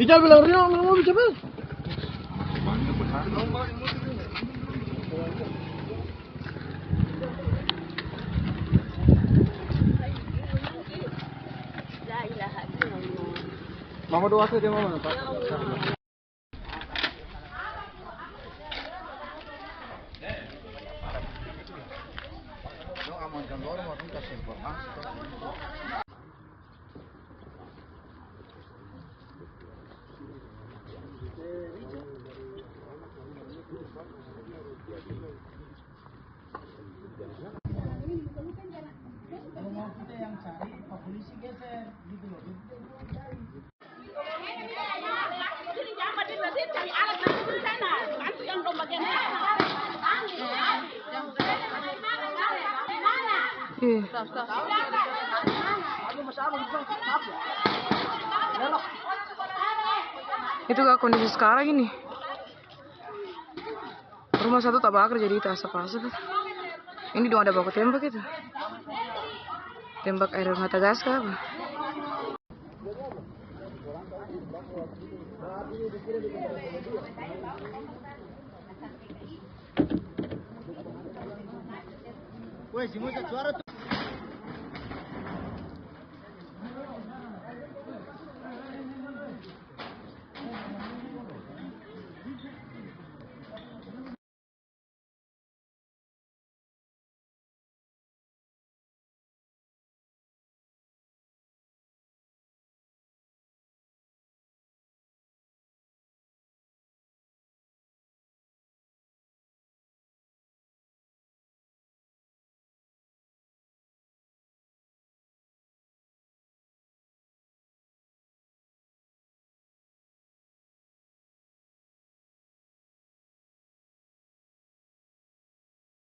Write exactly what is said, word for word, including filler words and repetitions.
Ijal bilang Rio, ngomong, ngomong, cepet. Mama doa saja, Mama, Pak. Iya. Itu kak kondisi sekarang ini. Rumah satu tabakar jadi itu asap-asap itu. Ini dong ada baku tembak itu. Tembak air mata gas kah apa? Weh, si Musa suara